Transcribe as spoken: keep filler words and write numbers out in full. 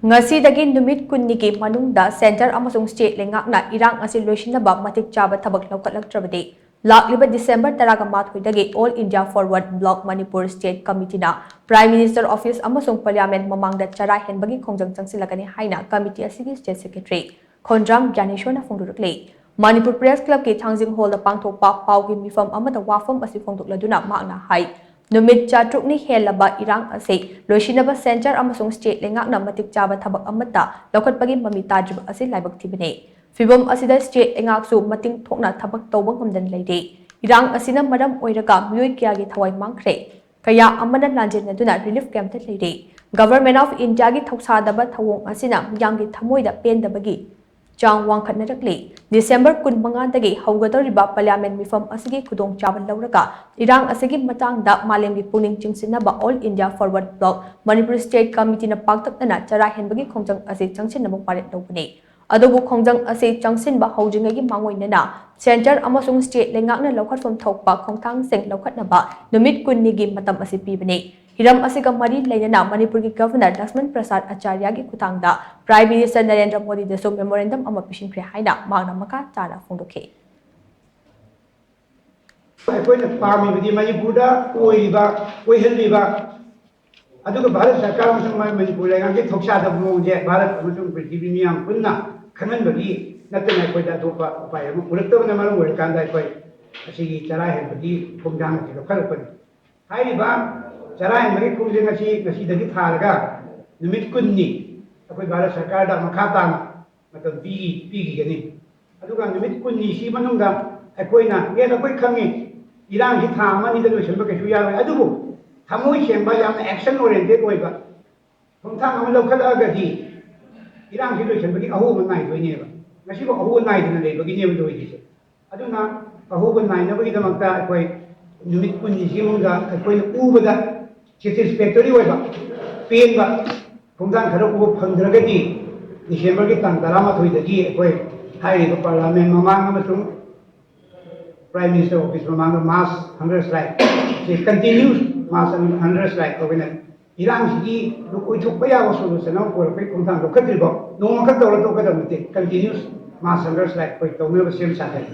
ꯉꯁꯤꯗꯒꯤ ꯅꯨꯃꯤꯠ ꯀꯨꯟꯅꯤꯒꯤ ꯃꯅꯨꯡꯗ ꯁꯦꯟꯇꯔ ꯑꯃꯁꯨꯡ ꯁ꯭ꯇꯦꯠ ꯂꯩꯉꯥꯛꯅ ꯏꯔꯥꯡ ꯑꯁꯤ ꯂꯣꯏꯁꯤꯟꯅꯕ ꯃꯇꯤꯛ ꯆꯥꯕ ꯊꯕꯛ ꯂꯧꯈꯠꯂꯛꯇ꯭ꯔꯕꯗꯤ, ꯂꯥꯛꯂꯤꯕ ꯗꯤꯁꯦꯝꯕꯔ ꯇꯔꯥꯃꯥꯊꯣꯏꯗꯒꯤ All India Forward Bloc Manipur State Committeeꯅ Prime Minister Office ꯑꯃꯁꯨꯡ Parliament ꯃꯃꯥꯡꯗ ꯆꯔꯥ ꯍꯦꯟꯕꯒꯤ ꯈꯣꯡꯖꯪ ꯆꯪꯁꯤꯜꯂꯛꯀꯅꯤ ꯍꯥꯏꯅ committee ꯑꯁꯤꯒꯤ State Secretary ꯈꯣꯟꯗ꯭ꯔꯥꯝ ꯒ꯭ꯌꯥꯅꯦꯁꯣꯔꯅ ꯐꯣꯡꯗꯣꯔꯛꯂꯤ꯫ ꯃꯅꯤꯄꯨꯔ Press Clubꯀꯤ ꯊꯥꯡꯖꯤꯡ ꯍꯣꯜꯗ ꯄꯥꯡꯊꯣꯛꯄ ꯄꯥꯎꯒꯤ ꯃꯤꯐꯝ ꯑꯃꯗ ꯋꯥꯐꯝ ꯑꯁꯤ ꯐꯣꯡꯗꯣꯛꯂꯗꯨꯅ ꯃꯍꯥꯛꯅ ꯍꯥꯏ, ꯅꯨꯃꯤꯠ ꯆꯥꯇ꯭ꯔꯨꯛꯅꯤ ꯍꯦꯜꯂꯕ ꯏꯔꯥꯡ ꯑꯁꯤ ꯂꯣꯏꯁꯤꯟꯅꯕ ꯁꯦꯟꯇꯔ ꯑꯃꯁꯨꯡ ꯁ꯭ꯇꯦꯠ ꯂꯩꯉꯥꯛꯅ ꯃꯇꯤꯛ ꯆꯥꯕ ꯊꯕꯛ ꯑꯃꯠꯇ ꯂꯧꯈꯠꯄꯒꯤ ꯃꯃꯤ ꯇꯥꯗ꯭ꯔꯤꯕ ꯑꯁꯤ ꯂꯥꯏꯕꯛ ꯊꯤꯕꯅꯤ꯫ ꯐꯤꯚꯝ ꯑꯁꯤꯗ ꯁ꯭ꯇꯦꯠ ꯂꯩꯉꯥꯛꯁꯨ ꯃꯇꯤꯡ ꯊꯣꯛꯅ ꯊꯕꯛ ꯇꯧꯕ ꯉꯝꯗꯅ ꯂꯩꯔꯦ꯫ ꯏꯔꯥꯡ ꯑꯁꯤꯅ ꯃꯔꯝ ꯑꯣꯏꯔꯒ ꯃꯤꯑꯣꯏ ꯀꯌꯥꯒꯤ ꯊꯋꯥꯏ ꯃꯥꯡꯈ꯭ꯔꯦ꯫ ꯀꯌꯥ ꯑꯃꯅ ꯂꯥꯟꯖꯦꯟꯅꯗꯨꯅ relief campꯇ ꯂꯩꯔꯦ꯫ Government of Indiaꯒꯤ ꯊꯧꯁꯥꯗꯕ ꯊꯧꯑꯣꯡ ꯑꯁꯤꯅ ꯃꯤꯌꯥꯝꯒꯤ ꯊꯃꯣꯏꯗ ꯄꯦꯟꯗꯕꯒꯤ ꯆꯥꯡ ꯋꯥꯡꯈꯠꯅꯔꯛꯂꯤ꯫ ꯗꯤꯁꯦꯝꯕꯔ ꯀꯨꯟꯃꯉꯥꯗꯒꯤ ꯍꯧꯒꯗꯧꯔꯤꯕ Parliament ꯃꯤꯐꯝ ꯑꯁꯤꯒꯤ ꯈꯨꯗꯣꯡꯆꯥꯕ ꯂꯧꯔꯒ ꯏꯔꯥꯡ ꯑꯁꯤꯒꯤ ꯃꯇꯥꯡꯗ ꯃꯥꯂꯦꯝꯒꯤ ꯄꯨꯛꯅꯤꯡ ꯆꯤꯡꯁꯤꯟꯅꯕ All India Forward Bloc Manipur State Committeeꯅ ꯄꯥꯛꯇꯛꯅꯅ ꯆꯔꯥ ꯍꯦꯟꯕꯒꯤ ꯈꯣꯡꯖꯪ ꯑꯁꯤ ꯆꯪꯁꯤꯟꯅꯕ ꯋꯥꯔꯦꯞ ꯂꯧꯕꯅꯤ꯫ ꯑꯗꯨꯕꯨ ꯈꯣꯡꯖꯪ ꯑꯁꯤ ꯆꯪꯁꯤꯟꯕ ꯍꯧꯗ꯭ꯔꯤꯉꯩꯒꯤ ꯃꯥꯡꯑꯣꯏꯅꯅ ꯁꯦꯟꯇꯔ ꯑꯃꯁꯨꯡ ꯁ꯭ꯇꯦꯠ ꯂꯩꯉꯥꯛꯅ ꯂꯧꯈꯠꯐꯝ ꯊꯣꯛꯄ ꯈꯣꯡꯊꯥꯡꯁꯤꯡ ꯂꯧꯈꯠꯅꯕ ꯅꯨꯃꯤꯠ ꯀꯨꯟꯅꯤꯒꯤ ꯃꯇꯝ ꯑꯁꯤ ꯄꯤꯕꯅꯤ꯫ ꯍꯤꯔꯝ ꯑꯁꯤꯒ ꯃꯔꯤ ꯂꯩꯅꯅ ꯃꯅꯤꯄꯨꯔꯒꯤ Governor ꯂꯛꯁꯃꯟ ꯄ꯭ꯔꯁꯥꯗ ꯑꯆꯥꯔꯌꯥꯒꯤ ꯈꯨꯠꯊꯥꯡꯗ Prime Minister ꯅꯔꯦꯟꯗ꯭ꯔ ꯃꯣꯗꯤꯗꯁꯨ memorandum ꯑꯃ ꯄꯤꯁꯤꯟꯈ꯭ꯔꯦ ꯍꯥꯏꯅ ꯃꯍꯥꯛꯅ ꯃꯈꯥ ꯇꯥꯅ ꯐꯣꯡꯗꯣꯛꯈꯤ꯫ ꯑꯩꯈꯣꯏꯅ ꯄꯥꯝꯃꯤꯕꯗꯤ ꯃꯅꯤꯄꯨꯔꯗ ꯑꯣꯏꯔꯤꯕ, ꯑꯣꯏꯍꯜꯂꯤꯕ, ꯑꯗꯨꯒ ꯚꯥꯔꯠ ꯁꯔꯀꯥꯔ ꯑꯃꯁꯨꯡ ꯃ-, ꯃꯅꯤꯄꯨꯔ ꯂꯩꯉꯥꯛꯀꯤ ꯊꯧꯁꯥꯗꯕ ꯃꯑꯣꯡꯁꯦ ꯚꯥꯔꯠ ꯑꯃꯁꯨꯡ ꯄ꯭ꯔꯤꯊꯤꯕꯤ ꯃꯤꯌꯥꯝ ꯄꯨꯟꯅ ꯈꯪꯍꯟꯕꯒꯤ ꯅꯠꯇꯅ ꯑꯩꯈꯣꯏꯗ ꯑꯇꯣꯞꯄ ꯎꯄꯥꯏ ꯑꯃ ꯎꯔꯛꯇꯕꯅ ꯃꯔꯝ ꯑꯣꯏꯔꯀꯥꯟꯗ ꯑꯩꯈꯣꯏ ꯑꯁꯤꯒꯤ ꯆꯔꯥ ꯍꯦꯟꯕꯒꯤ ꯈꯣꯡꯊꯥꯡ ꯑꯁꯤ ꯂꯧꯈꯠꯂꯛꯄꯅꯤ꯫ ꯍꯥꯏꯔꯤꯕ ꯆꯔꯥ ꯍꯦꯟꯕꯒꯤ ꯈꯣꯡꯖꯪ ꯑꯁꯤ ꯉꯁꯤꯗꯒꯤ ꯊꯥꯔꯒ ꯅꯨꯃꯤꯠ ꯀꯨꯟꯅꯤ ꯑꯩꯈꯣꯏ ꯚꯥꯔꯠ ꯁꯔꯀꯥꯔꯗ ꯃꯈꯥ ꯇꯥꯅ ꯃꯇꯝ ꯄꯤꯈꯤ-, ꯄꯤꯈꯤꯒꯅꯤ꯫ ꯑꯗꯨꯒ ꯅꯨꯃꯤꯠ ꯀꯨꯟꯅꯤꯁꯤ ꯃꯅꯨꯡꯗ ꯑꯩꯈꯣꯏꯅ, ꯌꯦꯁ, ꯑꯩꯈꯣꯏ ꯈꯪꯉꯤ, ꯏꯔꯥꯡꯁꯤ ꯊꯥ ꯑꯃ ꯑꯅꯤꯗ ꯂꯣꯏꯁꯤꯟꯕ ꯀꯩꯁꯨ ꯌꯥꯔꯣꯏ, ꯑꯗꯨꯕꯨ ꯊꯃꯣꯏ ꯁꯦꯡꯕ, ꯌꯥꯝꯅ action oriented ꯑꯣꯏꯕ ꯈꯣꯡꯊꯥꯡ ꯑꯃ ꯂꯧꯈꯠꯂꯛꯑꯒꯗꯤ ꯏꯔꯥꯡꯁꯤ ꯂꯣꯏꯁꯤꯟꯕꯒꯤ ꯑꯍꯣꯕ ꯅꯥꯏꯗꯣꯏꯅꯦꯕ꯫ ꯉꯁꯤꯐꯥꯎ ꯑꯍꯣꯕ ꯅꯥꯏꯗꯅ ꯂꯩꯕꯒꯤꯅꯦꯕ ꯂꯣꯏꯔꯤꯁꯦ꯫ ꯑꯗꯨꯅ ꯑꯍꯣꯕ ꯅꯥꯏꯅꯕꯒꯤꯗꯃꯛꯇ ꯑꯩꯈꯣꯏ ꯅꯨꯃꯤꯠ ꯀꯨꯟꯅꯤꯁꯤ ꯃꯅꯨꯡꯗ ꯑꯩꯈꯣꯏꯅ ꯎꯕꯗ satisfactory ꯑꯣꯏꯕ, ꯄꯦꯟꯕ ꯈꯣꯡꯊꯥꯡ ꯈꯔ ꯎꯕ ꯐꯪꯗ꯭ꯔꯒꯗꯤ ꯗꯤꯁꯦꯝꯕꯔꯒꯤ ꯇꯥꯡ ꯇꯔꯥꯃꯥꯊꯣꯏꯗꯒꯤ ꯑꯩꯈꯣꯏ ꯍꯥꯏꯔꯤꯕ Parliament ꯃꯃꯥꯡ ꯑꯃꯁꯨꯡ Prime Minister Office ꯃꯃꯥꯡꯗ mass hunger strike ꯁꯤ, continuous mass hunger strike ꯑꯩꯈꯣꯏꯅ ꯏꯔꯥꯡꯁꯤꯒꯤ ꯑꯣꯏꯊꯣꯛꯄ ꯌꯥꯕ solution ꯑꯃ ꯄꯨꯔꯛꯄꯒꯤ ꯈꯣꯡꯊꯥꯡ ꯂꯧꯈꯠꯇ꯭ꯔꯤꯐꯥꯎ ꯅꯣꯡꯃꯈꯛ ꯇꯧꯔ ꯇꯣꯛꯀꯗꯕ ꯅꯠꯇꯦ꯫ Continuous mass hunger strike ꯑꯩꯈꯣꯏ ꯇꯧꯅꯕ ꯁꯦꯝ ꯁꯥꯒꯅꯤ꯫